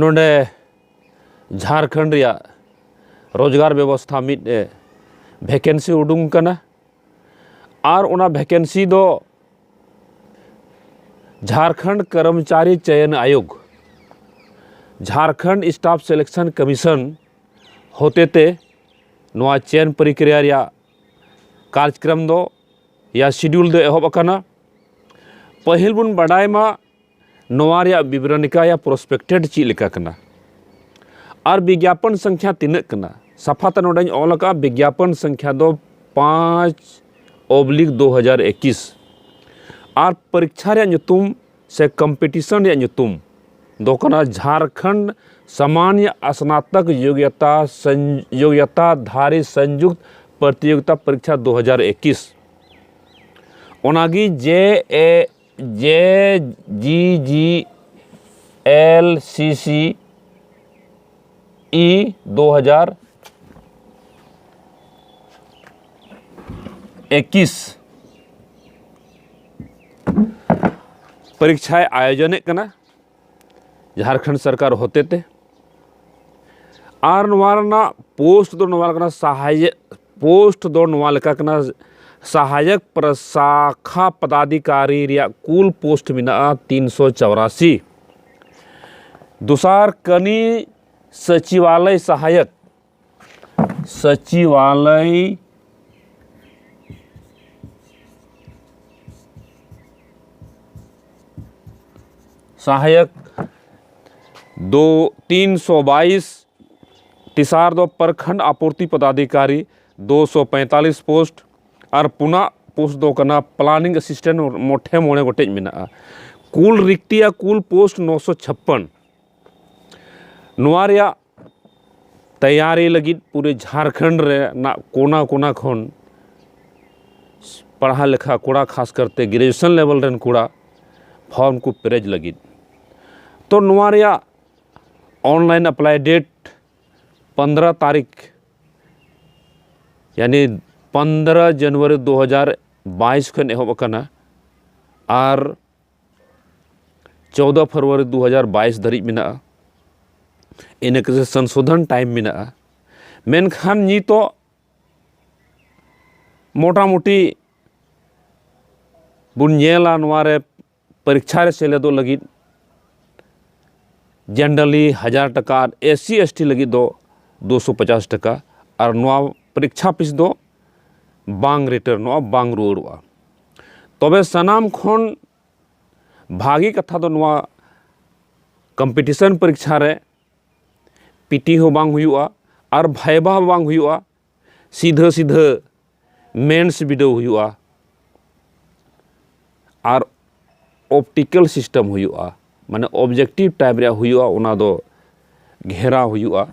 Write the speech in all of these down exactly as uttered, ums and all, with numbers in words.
ᱱᱚᱰᱮ ᱡᱷᱟᱲᱠᱷᱚᱸᱰ ᱨᱮᱭᱟᱜ ᱨᱳᱡᱽᱜᱟᱨ ᱵᱮᱵᱚᱥᱛᱷᱟ ᱢᱤᱫ ᱵᱷᱮᱠᱮᱱᱥᱤ ᱩᱰᱩᱝ ᱠᱟᱱᱟ᱾ ᱟᱨ ᱚᱱᱟ ᱵᱷᱮᱠᱮᱱᱥᱤ ᱫᱚ ᱡᱷᱟᱲᱠᱷᱚᱸᱰ ᱠᱚᱨᱢᱪᱟᱨᱤ ᱪᱚᱭᱚᱱ ᱟᱭᱳᱜᱽ, ᱡᱷᱟᱲᱠᱷᱚᱸᱰ ᱥᱴᱟᱯ ᱥᱤᱞᱮᱠᱥᱚᱱ ᱠᱚᱢᱤᱥᱚᱱ ᱦᱚᱛᱮᱛᱮ ᱱᱚᱣᱟ ᱪᱚᱭᱚᱱ ᱯᱨᱚᱠᱨᱤᱭᱟ ᱨᱮᱭᱟᱜ ᱠᱟᱨᱡᱽᱠᱨᱚᱢ ᱫᱚ ᱭᱟ ᱥᱤᱰᱤᱭᱩᱞ ᱫᱚ ᱮᱦᱚᱵ ᱟᱠᱟᱱᱟ᱾ ᱯᱟᱹᱦᱤᱞ ᱵᱚᱱ ᱵᱟᱰᱟᱭ ᱢᱟ ᱱᱚᱣᱟ ᱨᱮᱭᱟᱜ ᱵᱤᱵᱨᱚᱱᱤᱠᱟ ᱭᱟ ᱯᱨᱚᱥᱯᱮᱠᱴᱮᱰ ᱪᱮᱫ ᱞᱮᱠᱟ ᱠᱟᱱᱟ ᱟᱨ ᱵᱤᱜᱽᱭᱟᱯᱚᱱ ᱥᱚᱝᱠᱷᱭᱟ ᱛᱤᱱᱟᱹᱜ ᱠᱟᱱᱟ᱾ ᱥᱟᱯᱷᱟ ᱛᱮ ᱱᱚᱰᱮᱧ ᱚᱞ ᱟᱠᱟᱫᱼᱟ, ᱵᱤᱜᱽᱭᱟᱯᱚᱱ ᱥᱚᱝᱠᱷᱭᱟ ᱫᱚ ᱯᱟᱸᱪ ᱚᱵᱽᱞᱤᱠ ᱫᱩ ᱦᱟᱡᱟᱨ ᱮᱠᱤᱥ᱾ ᱟᱨ ᱯᱚᱨᱤᱠᱠᱷᱟ ᱨᱮᱭᱟᱜ ᱧᱩᱛᱩᱢ ᱥᱮ ᱠᱚᱢᱯᱤᱴᱤᱥᱚᱱ ᱨᱮᱭᱟᱜ ᱧᱩᱛᱩᱢ ᱫᱚ ᱠᱟᱱᱟ ᱡᱷᱟᱲᱠᱷᱚᱸᱰ ᱥᱟᱢᱟᱱᱭᱚ ᱥᱱᱟᱛᱚᱠ ᱭᱳᱜᱽᱭᱚᱛᱟ ᱥᱚᱧ-, ᱭᱳᱜᱽᱭᱚᱛᱟ ᱫᱷᱟᱨᱤ ᱥᱚᱧᱡᱩᱠᱛ ᱯᱨᱚᱛᱤᱭᱳᱜᱤᱛᱟ ᱯᱚᱨᱤᱠᱠᱷᱟ ᱫᱩ ᱦᱟᱡᱟᱨ ᱮᱠᱤᱥ᱾ ᱚᱱᱟᱜᱮ ᱡᱮ ᱮ, ᱡᱮ ᱡᱤ ᱡᱤ ᱮᱞ ᱥᱤ ᱥᱤ ᱤ ᱫᱩ ᱦᱟᱡᱟᱨ ᱮᱠᱤᱥ ᱯᱚᱨᱤᱠᱠᱷᱟᱭ ᱟᱭᱳᱡᱚᱱᱮᱫ ᱠᱟᱱᱟ ᱡᱷᱟᱲᱠᱷᱚᱸᱰ ᱥᱚᱨᱠᱟᱨ ᱦᱚᱛᱮᱛᱮ᱾ ᱟᱨ ᱱᱚᱣᱟ ᱨᱮᱱᱟᱜ ᱯᱳᱥᱴ ᱫᱚ ᱱᱚᱣᱟ ᱠᱟᱱᱟ, ᱥᱟᱦᱟᱭᱚᱠ ᱯᱳᱥᱴ ᱫᱚ ᱱᱚᱣᱟ ᱞᱮᱠᱟ ᱠᱟᱱᱟ, ᱥᱟᱦᱟᱭᱚᱠ ᱯᱨᱚᱥᱟᱠᱷᱟ ᱯᱚᱫᱟᱫᱷᱤᱠᱟᱨᱤ ᱨᱮᱭᱟᱜ ᱠᱩᱞ ᱯᱳᱥᱴ ᱢᱮᱱᱟᱜᱼᱟ ᱛᱤᱱᱥᱚ ᱪᱚᱣᱨᱟᱥᱤ᱾ ᱫᱚᱥᱟᱨ ᱠᱟᱹᱱᱤ ᱥᱚᱪᱤᱵᱟᱞᱚᱭ ᱥᱟᱦᱟᱭᱚᱠ, ᱥᱚᱪᱤᱵᱟᱞᱚᱭ ᱥᱟᱦᱟᱭᱚᱠ ᱫᱚ ᱛᱤᱱᱥᱚ ᱵᱟᱭᱤᱥ᱾ ᱛᱮᱥᱟᱨ ᱫᱚ ᱯᱨᱚᱠᱷᱚᱸᱰ ᱟᱯᱩᱨᱛᱤ ᱯᱚᱫᱟᱫᱷᱤᱠᱟᱨᱤ ᱫᱩᱥᱚ ᱯᱚᱸᱭᱛᱟᱞᱤᱥ ᱯᱳᱥᱴ᱾ ᱟᱨ ᱯᱩᱱᱟᱜ ᱯᱳᱥᱴ ᱫᱚ ᱠᱟᱱᱟ ᱯᱞᱟᱱᱤᱝ ᱮᱥᱤᱥᱴᱮᱱᱴ, ᱢᱚᱴᱷᱮ ᱢᱚᱬᱮ ᱜᱚᱴᱮᱡ ᱢᱮᱱᱟᱜᱼᱟ᱾ ᱠᱩᱞ ᱨᱤᱠᱛᱤᱭᱟ ᱠᱩᱞ ᱯᱳᱥᱴ ᱱᱚᱥᱚ ᱪᱷᱟᱯᱯᱟᱱ᱾ ᱱᱚᱣᱟ ᱨᱮᱭᱟᱜ ᱛᱮᱭᱟᱨᱤ ᱞᱟᱹᱜᱤᱫ ᱯᱩᱨᱟᱹ ᱡᱷᱟᱲᱠᱷᱚᱸᱰ ᱨᱮᱱᱟᱜ ᱠᱚᱱᱟ ᱠᱚᱱᱟ ᱠᱷᱚᱱ ᱯᱟᱲᱦᱟᱣ ᱞᱮᱠᱷᱟ ᱠᱚᱲᱟ, ᱠᱷᱟᱥ ᱠᱟᱨᱛᱮ ᱜᱨᱮᱡᱩᱭᱮᱥᱚᱱ ᱞᱮᱵᱮᱞ ᱨᱮᱱ ᱠᱚᱲᱟ ᱯᱷᱚᱨᱢ ᱠᱚ ᱯᱮᱨᱮᱡ ᱞᱟᱹᱜᱤᱫ᱾ ᱛᱚ ᱱᱚᱣᱟ ᱨᱮᱭᱟᱜ ᱚᱱᱞᱟᱭᱤᱱ ᱮᱯᱞᱟᱭ ᱰᱮᱴ ᱯᱚᱱᱫᱽᱨᱚ ᱛᱟᱹᱨᱤᱠᱷ, ᱭᱟᱱᱤ ᱯᱚᱱᱫᱽᱨᱚ ᱡᱟᱱᱩᱣᱟᱨᱤ ᱫᱩ ᱦᱟᱡᱟᱨ ᱵᱟᱭᱤᱥ ᱠᱷᱚᱱ ᱮᱦᱚᱵ ᱟᱠᱟᱱᱟ ᱟᱨ ᱪᱳᱫᱚ ᱯᱷᱮᱵᱽᱨᱩᱣᱟᱨᱤ ᱫᱩ ᱦᱟᱡᱟᱨ ᱵᱟᱭᱤᱥ ᱫᱷᱟᱹᱨᱤᱡ ᱢᱮᱱᱟᱜᱼᱟ᱾ ᱤᱱᱟᱹ ᱠᱟᱛᱮ ᱥᱚᱝᱥᱳᱫᱷᱚᱱ ᱴᱟᱭᱤᱢ ᱢᱮᱱᱟᱜᱼᱟ᱾ ᱢᱮᱱᱠᱷᱟᱱ ᱱᱤᱛᱚᱜ ᱢᱚᱴᱟᱢᱩᱴᱤ ᱵᱚᱱ ᱧᱮᱞᱟ, ᱱᱚᱣᱟ ᱨᱮ ᱯᱚᱨᱤᱠᱷᱟ ᱨᱮ ᱥᱮᱞᱮᱫᱚᱜ ᱞᱟᱹᱜᱤᱫ ᱡᱮᱱᱟᱨᱮᱞᱤ ᱦᱟᱡᱟᱨ ᱴᱟᱠᱟ ᱟᱨ ᱮᱥ ᱥᱤ ᱮᱥ ᱴᱤ ᱞᱟᱹᱜᱤᱫ ᱫᱚ ᱫᱩᱥᱚ ᱯᱚᱪᱟᱥ ᱴᱟᱠᱟ, ᱟᱨ ᱱᱚᱣᱟ ᱯᱚᱨᱤᱠᱷᱟ ᱯᱷᱤᱥ ᱫᱚ ᱵᱟᱝ ᱨᱤᱴᱟᱨᱱᱚᱜᱼᱟ, ᱵᱟᱝ ᱨᱩᱣᱟᱹᱲᱚᱜᱼᱟ᱾ ᱛᱚᱵᱮ ᱥᱟᱱᱟᱢ ᱠᱷᱚᱱ ᱵᱷᱟᱹᱜᱤ ᱠᱟᱛᱷᱟ ᱫᱚ ᱱᱚᱣᱟ ᱠᱚᱢᱯᱤᱴᱤᱥᱚᱱ ᱯᱚᱨᱤᱠᱷᱟ ᱨᱮ ᱯᱤᱴᱤ ᱦᱚᱸ ᱵᱟᱝ ᱦᱩᱭᱩᱜᱼᱟ ᱟᱨ ᱵᱷᱟᱭᱵᱟ ᱦᱚᱸ ᱵᱟᱝ ᱦᱩᱭᱩᱜᱼᱟ, ᱥᱤᱫᱷᱟᱹ ᱥᱤᱫᱷᱟᱹ ᱢᱮᱱᱥ ᱵᱤᱰᱟᱹᱣ ᱦᱩᱭᱩᱜᱼᱟ ᱟᱨ ᱚᱯᱴᱤᱠᱮᱞ ᱥᱤᱥᱴᱮᱢ ᱦᱩᱭᱩᱜᱼᱟ, ᱢᱟᱱᱮ ᱚᱵᱡᱮᱠᱴᱤᱵᱷ ᱴᱟᱭᱤᱯ ᱨᱮᱭᱟᱜ ᱦᱩᱭᱩᱜᱼᱟ, ᱚᱱᱟ ᱫᱚ ᱜᱷᱮᱨᱟᱣ ᱦᱩᱭᱩᱜᱼᱟ᱾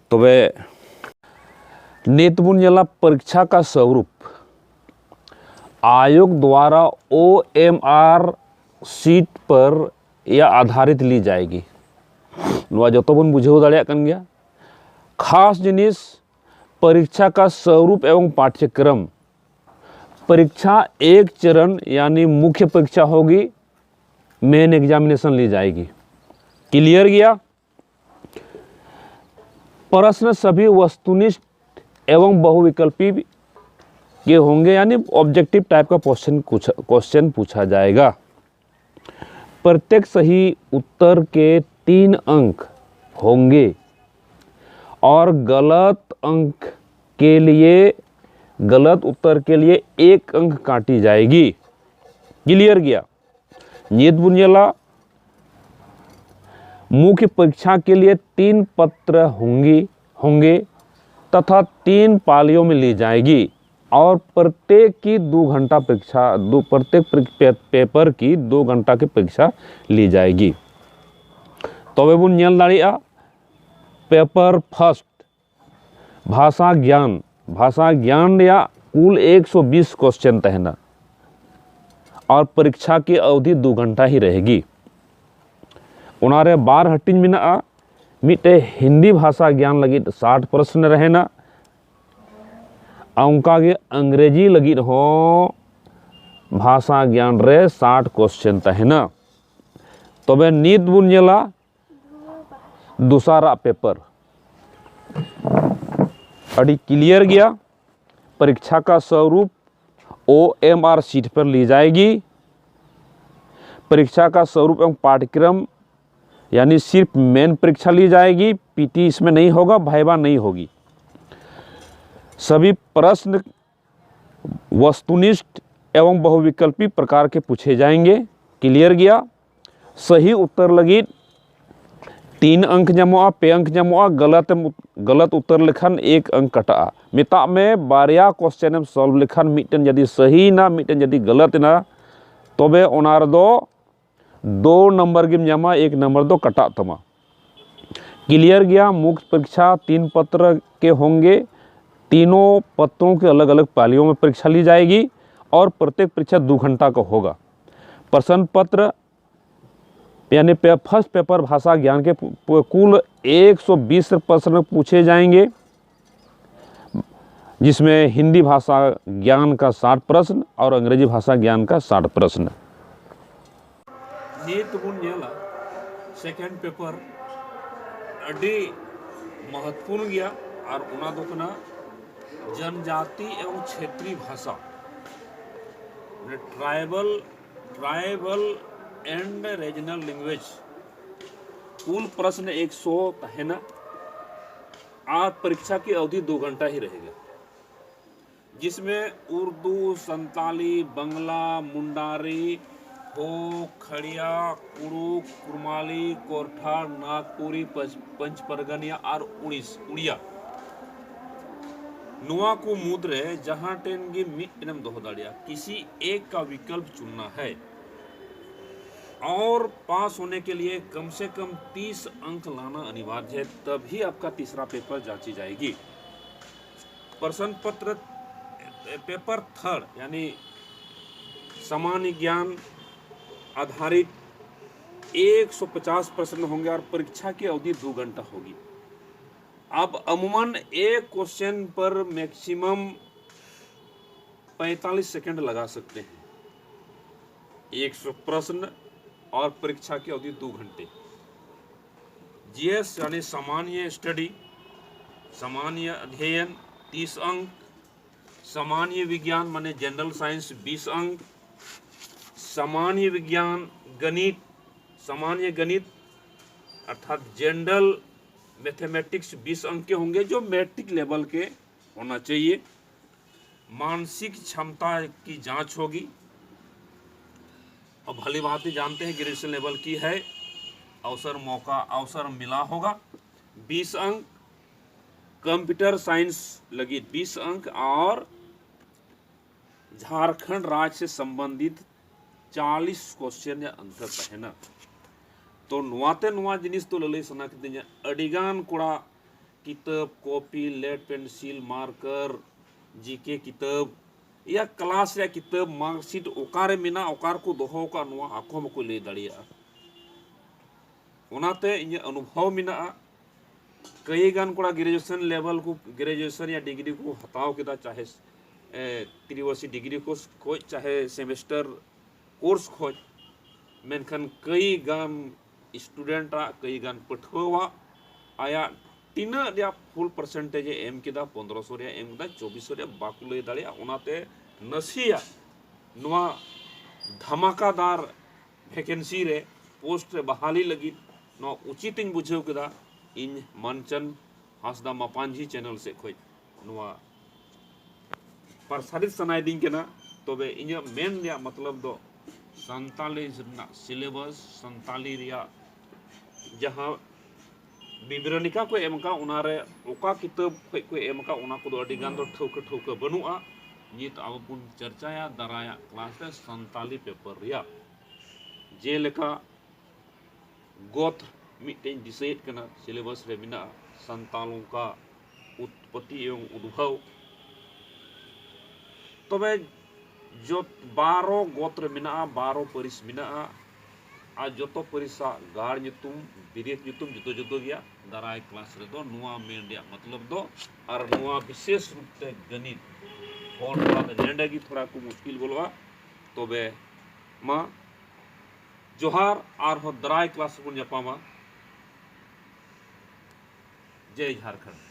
ᱛᱚᱵᱮ ᱱᱤᱛ ᱵᱚᱱ ᱧᱮᱞᱟ ᱯᱚᱨᱤᱠᱷᱟ ᱠᱟ ᱥᱚᱨᱩᱯ ᱟᱭᱳᱜᱽ ᱫᱣᱟᱨᱟ ᱳ ᱮᱢ ᱟᱨ ᱥᱤᱴ ᱯᱟᱨ ᱭᱟ ᱟᱫᱷᱟᱨᱤᱛ ᱞᱤ ᱡᱟᱭᱮᱜᱤ᱾ ᱱᱚᱣᱟ ᱡᱚᱛᱚ ᱵᱚᱱ ᱵᱩᱡᱷᱟᱹᱣ ᱫᱟᱲᱮᱭᱟᱜ ᱠᱟᱱ ᱜᱮᱭᱟ᱾ ᱠᱷᱟᱥ ᱡᱤᱱᱤᱥ, ᱯᱚᱨᱤᱠᱷᱟ ᱠᱟ ᱥᱚᱨᱩᱯ ᱮᱵᱚᱝ ᱯᱟᱴᱷᱭᱚᱠᱨᱚᱢ᱾ ᱯᱚᱨᱤᱠᱷᱟ ᱮᱠ ᱪᱚᱨᱚᱱ ᱭᱟᱱᱤ ᱢᱩᱠᱷᱭᱚ ᱯᱚᱨᱤᱠᱷᱟ ᱦᱳᱜᱤ, ᱢᱮᱱ ᱮᱠᱡᱟᱢᱤᱱᱮᱥᱚᱱ ᱞᱤ ᱡᱟᱭᱮᱜᱤ᱾ ᱠᱞᱤᱭᱟᱨ ᱜᱮᱭᱟ? ᱯᱨᱚᱥᱱ ᱥᱟᱵᱷᱤ ᱵᱚᱥᱛᱩᱱᱤᱥᱴ ᱮᱵᱚᱝ ᱵᱚᱦᱩᱵᱤᱠᱞᱯᱤ ᱜᱮ ᱦᱳᱝᱜᱮ, ᱭᱟᱱᱤ ᱚᱵᱡᱮᱠᱴᱤᱵᱷ ᱴᱟᱭᱤᱯ ᱠᱟ ᱠᱚᱥᱪᱮᱱ ᱠᱩᱪᱷᱟ-, ᱠᱚᱥᱪᱮᱱ ᱯᱩᱪᱷᱟ ᱡᱟᱭᱮᱜᱟ᱾ प्रत्येक सही उत्तर के तीन अंक होंगे और गलत अंक के लिए, गलत उत्तर के लिए एक अंक काटी जाएगी। क्लियर गया? ᱱᱤᱛ ᱵᱚᱱ ᱧᱮᱞᱟ, मुख्य परीक्षा के लिए तीन पत्र होंगी, होंगे तथा तीन पालियों में ली जाएगी और प्रत्येक की दो घंटा परीक्षा, दो, प्रत्येक परी-, पे-, पेपर की दो घंटा की परीक्षा ली जाएगी। ᱛᱚᱵᱮ ᱵᱚᱱ ᱧᱮᱞ ᱫᱟᱲᱮᱭᱟᱜᱼᱟ, ᱯᱮᱯᱟᱨ ᱯᱷᱟᱥᱴ ᱵᱷᱟᱥᱟ ᱜᱮᱭᱟᱱ, ᱵᱷᱟᱥᱟ ᱜᱮᱭᱟᱱ ᱨᱮᱭᱟᱜ ᱠᱩᱞ ᱮᱠᱥᱚ ᱵᱤᱥ ᱠᱚᱥᱪᱮᱱ ᱛᱟᱦᱮᱱᱟ ᱟᱨ ᱯᱚᱨᱤᱠᱷᱟ ᱠᱤ ᱟᱣᱫᱷᱤ ᱫᱩ ᱜᱷᱚᱱᱴᱟ ᱦᱤ ᱨᱮᱦᱮᱜᱤ᱾ ᱚᱱᱟᱨᱮ ᱵᱟᱨ ᱦᱟᱹᱴᱤᱧ ᱢᱮᱱᱟᱜᱼᱟ, ᱢᱤᱫᱴᱮᱡ ᱦᱤᱱᱫᱤ ᱵᱷᱟᱥᱟ ᱜᱮᱭᱟᱱ ᱞᱟᱹᱜᱤᱫ ᱥᱟᱴ ᱯᱨᱚᱥᱱᱚ ᱛᱟᱦᱮᱱᱟ, ᱟᱨ ᱚᱱᱠᱟᱜᱮ ᱤᱝᱨᱮᱡᱤ ᱞᱟᱹᱜᱤᱫ ᱦᱚᱸ ᱵᱷᱟᱥᱟ ᱜᱮᱭᱟᱱ ᱨᱮ ᱥᱟᱴ ᱠᱚᱥᱪᱮᱱ ᱛᱟᱦᱮᱱᱟ᱾ ᱛᱚᱵᱮ ᱱᱤᱛ ᱵᱚᱱ ᱧᱮᱞᱟ, ᱫᱚᱥᱟᱨᱟᱜ ᱯᱮᱯᱟᱨ ᱟᱹᱰᱤ ᱠᱞᱤᱭᱟᱨ ᱜᱮᱭᱟ᱾ परीक्षा का स्वरूप ओएमआर सीट पर ली जाएगी। परीक्षा का स्वरूप एवं पाठ्यक्रम यानी सिर्फ मेन परीक्षा ली जाएगी, पीटी इसमें नहीं होगा, वाइवा नहीं होगी। सभी प्रश्न वस्तुनिष्ठ एवं बहुविकल्पी प्रकार के पूछे जाएंगे। क्लियर गया। सही उत्तर लगी तीन अंक ᱧᱟᱢᱚᱜᱼᱟ, ᱯᱮ ᱚᱝᱠ ᱧᱟᱢᱚᱜᱼᱟ᱾ ᱜᱟᱞᱟᱛ ᱮᱢ, ᱜᱟᱞᱟᱛ ᱩᱛᱟᱹᱨ ᱞᱮᱠᱷᱟᱱ ᱮᱠ ᱚᱝᱠ ᱠᱟᱴᱟᱜᱼᱟ᱾ ᱢᱮᱛᱟᱜ ᱢᱮ ᱵᱟᱨᱭᱟ ᱠᱚᱥᱪᱮᱱ ᱮᱢ ᱥᱚᱞᱵᱷ ᱞᱮᱠᱷᱟᱱ ᱢᱤᱫᱴᱮᱱ ᱡᱩᱫᱤ ᱥᱟᱹᱦᱤᱭᱮᱱᱟ, ᱢᱤᱫᱴᱮᱱ ᱡᱩᱫᱤ ᱜᱟᱞᱟᱛ ᱮᱱᱟ, ᱛᱚᱵᱮ ᱚᱱᱟ ᱨᱮᱫᱚ ᱫᱩ ᱱᱟᱢᱵᱟᱨ ᱜᱮᱢ ᱧᱟᱢᱟ, ᱮᱠ ᱱᱟᱢᱵᱟᱨ ᱫᱚ ᱠᱟᱴᱟᱜ ᱛᱟᱢᱟ᱾ ᱠᱞᱤᱭᱟᱨ ᱜᱮᱭᱟ᱾ मुख्य परीक्षा तीन पत्र के होंगे, तीनों पत्रों के अलग अलग पालियों में परीक्षा ली जाएगी और प्रत्येक परीक्षा दो घंटा का होगा। प्रश्न पत्र यानी पे, फर्स्ट पेपर भाषा ज्ञान के पु- पु- कुल एक सौ बीस प्रश्न पूछे जाएंगे, जिसमें हिंदी भाषा ज्ञान का साठ प्रश्न और अंग्रेजी भाषा ज्ञान का साठ प्रश्न। ᱱᱤᱛ ᱵᱚᱱ ᱧᱮᱞᱟ ᱥᱮᱠᱮᱱᱰ ᱯᱮᱯᱟᱨ ᱟᱹᱰᱤ ᱢᱚᱦᱚᱛᱯᱩᱨᱱ ᱜᱮᱭᱟ, ᱟᱨ ᱚᱱᱟ ᱫᱚ ᱠᱟᱱᱟ ᱡᱚᱱᱡᱟᱛᱤ ᱮᱵᱚᱝ ᱪᱷᱮᱛᱨᱤ ᱵᱷᱟᱥᱟ, ᱢᱟᱱᱮ tribal, tribal and regional language. कुल प्रश्न एक सौ ᱛᱟᱦᱮᱱᱟ, ᱟᱨ ᱯᱚᱨᱤᱠᱠᱷᱟ ᱠᱤ ᱟᱣᱫᱷᱤ ᱫᱩ ᱜᱷᱚᱱᱴᱟ ᱦᱤ ᱨᱟᱦᱮᱜᱟ, ᱡᱤᱥᱢᱮ ᱩᱨᱫᱩ, ᱥᱟᱱᱛᱟᱞᱤ, ᱵᱟᱝᱞᱟ, ᱢᱩᱱᱰᱟᱨᱤ, ᱦᱳ, ᱠᱷᱟᱲᱤᱭᱟ, ᱠᱩᱲᱩᱠ, ᱠᱩᱨᱢᱟᱞᱤ, ᱠᱚᱨᱴᱷᱟ, ᱱᱟᱜᱽᱯᱩᱨᱤ, ᱯᱚᱪ- ᱯᱚᱧᱪ ᱯᱟᱨᱜᱟᱱᱤᱭᱟ ᱟᱨ ᱩᱲᱤᱥ ᱩᱲᱤᱭᱟ᱾ ᱱᱚᱣᱟ ᱠᱚ ᱢᱩᱫᱽᱨᱮ ᱡᱟᱦᱟᱸ ᱴᱷᱮᱱ ᱜᱮ ᱢᱤᱫᱴᱮᱱ ᱮᱢ ᱫᱚᱦᱚ ᱫᱟᱲᱮᱭᱟᱜᱼᱟ, किसी एक का विकल्प चुनना है। और पास होने के लिए कम से कम तीस अंक लाना अनिवार्य है, तभी आपका तीसरा पेपर जांची जाएगी। प्रश्न पत्र, पेपर थर्ड यानी सामान्य ज्ञान आधारित एक सौ पचास प्रश्न होंगे और परीक्षा की अवधि दो घंटा होगी। आप अमूमन एक क्वेश्चन पर मैक्सिमम पैंतालीस सेकंड लगा सकते हैं। एक सौ प्रश्न और परीक्षा की अवधि दो घंटे। जीएस यानी सामान्य स्टडी, सामान्य अध्ययन तीस अंक, सामान्य विज्ञान माने जनरल साइंस बीस अंक, सामान्य विज्ञान गणित, सामान्य गणित अर्थात जनरल मैथमेटिक्स बीस अंक के होंगे जो मैट्रिक लेवल के होना चाहिए। मानसिक क्षमता की जांच होगी। अब भली भांति जानते हैं ग्रेजुएशन लेवल की है, अवसर मौका अवसर मिला होगा। बीस अंक कंप्यूटर साइंस लगी बीस अंक और झारखंड राज्य से संबंधित चालीस क्वेश्चन या आंसर तहना। तो नुआते नुआ जिनिस तो ललई सना कितने अडिगान कोड़ा किताब, copy, lead pencil, marker, G किताब या क्लास या किताब, मार्कशीट ओकारे मेना, ओकार को दोहो का नुआ आको मको ले दड़िया। ओनाते इन्हें अनुभव मेना। कई गान कोड़ा ग्रेजुएशन लेवल को, ग्रेजुएशन या डिग्री को हताव किदा, चाहे ए, त्रिवर्षी डिग्री कोर्स खोज, चाहे सेमेस्टर कोर्स खोज, मेनखान कई गान स्टूडेंट आ, कई गान पठुआ आया तीना दिया फुल परसेंटेज एम किदा, पंद्रह सौ रिया एम किदा, चौबीस सौ रिया बाकु लई दाड़िया। ओनाते नसिया नुआ धमाकादार वैकेंसी रे, पोस्ट रे बहाली लगी नुआ उचित ᱤᱧ ᱵᱩᱡᱷᱟᱹᱣ ᱠᱮᱫᱟ᱾ ᱤᱧ ᱢᱟᱱᱪᱟᱱ ᱦᱟᱸᱥᱫᱟ ᱢᱟᱯᱟᱧᱡᱤ ᱪᱮᱱᱮᱞ ᱥᱮᱫ ᱠᱷᱚᱡ ᱱᱚᱣᱟ ᱯᱨᱚᱥᱟᱨᱤᱛ ᱥᱟᱱᱟᱭᱮᱫᱤᱧ ᱠᱟᱱᱟ᱾ ᱛᱚᱵᱮ ᱤᱧᱟᱹᱜ ᱢᱮᱱ ᱨᱮᱭᱟᱜ ᱢᱚᱛᱞᱚᱵ ᱫᱚ ᱥᱟᱱᱛᱟᱞᱤ ᱨᱮᱱᱟᱜ ᱥᱤᱞᱮᱵᱟᱥ, ᱥᱟᱱᱛᱟᱞᱤ ᱨᱮᱭᱟᱜ ᱡᱟᱦᱟᱸ ᱵᱤᱵᱨᱚᱱᱤᱠᱟ ᱠᱚ ᱮᱢ ᱟᱠᱟᱫ, ᱚᱱᱟᱨᱮ ᱚᱠᱟ ᱠᱤᱛᱟᱹᱵ ᱠᱷᱚᱡ ᱠᱚ ᱮᱢ ᱟᱠᱟᱫ, ᱚᱱᱟ ᱠᱚᱫᱚ ᱟᱹᱰᱤ ᱜᱟᱱ ᱫᱚ ᱴᱷᱟᱹᱣᱠᱟᱹ ᱴᱷᱟᱹᱣᱠᱟᱹ ᱵᱟᱹᱱᱩᱜᱼᱟ᱾ ᱱᱤᱛ ᱟᱵᱚ ᱵᱚᱱ ᱪᱟᱨᱪᱟᱭᱟ ᱫᱟᱨᱟᱭᱟᱜ ᱠᱞᱟᱥ ᱨᱮ ᱥᱟᱱᱛᱟᱞᱤ ᱯᱮᱯᱟᱨ ᱨᱮᱭᱟᱜ᱾ ᱡᱮᱞᱮᱠᱟ ᱜᱚᱛ ᱢᱤᱫᱴᱮᱱ ᱫᱤᱥᱟᱹᱭᱮᱫ ᱠᱟᱱᱟ, ᱥᱤᱞᱮᱵᱟᱥ ᱨᱮ ᱢᱮᱱᱟᱜᱼᱟ, ᱥᱟᱱᱛᱟᱞ ᱚᱱᱠᱟ ᱩᱛᱯᱚᱛᱤ ᱮᱵᱚᱝ ᱩᱫᱽᱵᱷᱚᱵ᱾ ᱛᱚᱵᱮ ᱡᱚᱛ-, ᱵᱟᱨᱚ ᱜᱚᱛ ᱨᱮ ᱢᱮᱱᱟᱜᱼᱟ, ᱵᱟᱨᱚ ᱯᱟᱹᱨᱤᱥ ᱢᱮᱱᱟᱜᱼᱟ, ᱟᱨ ᱡᱚᱛᱚ ᱯᱟᱹᱨᱤᱥᱟᱜ ᱜᱟᱲ ᱧᱩᱛᱩᱢ, ᱵᱤᱨᱤᱭᱟᱹᱛ ᱧᱩᱛᱩᱢ ᱡᱩᱫᱟᱹ ᱡᱩᱫᱟᱹ ᱜᱮᱭᱟ᱾ ᱫᱟᱨᱟᱭ ᱠᱞᱟᱥ ᱨᱮᱫᱚ ᱱᱚᱣᱟ ᱢᱮᱱ ᱨᱮᱭᱟᱜ ᱢᱚᱛᱞᱚᱵ ᱫᱚ, ᱟᱨ ᱱᱚᱣᱟ ᱵᱤᱥᱮᱥ ᱨᱩᱯ ᱛᱮ ᱜᱟᱹᱱᱤᱛ, ᱦᱚᱲ ᱛᱷᱚᱲᱟ ᱫᱚ ᱱᱮᱰᱮ ᱜᱮ ᱛᱷᱚᱲᱟ ᱠᱚ ᱢᱩᱥᱠᱤᱞ ᱜᱚᱞᱚᱜᱼᱟ᱾ ᱛᱚᱵᱮ ᱢᱟ ᱡᱚᱦᱟᱨ, ᱟᱨᱦᱚᱸ ᱫᱟᱨᱟᱭ ᱠᱞᱟᱥ ᱨᱮᱵᱚᱱ ᱧᱟᱯᱟᱢᱟ᱾ ᱡᱟᱭ ᱡᱷᱟᱨᱠᱷᱚᱸᱰ᱾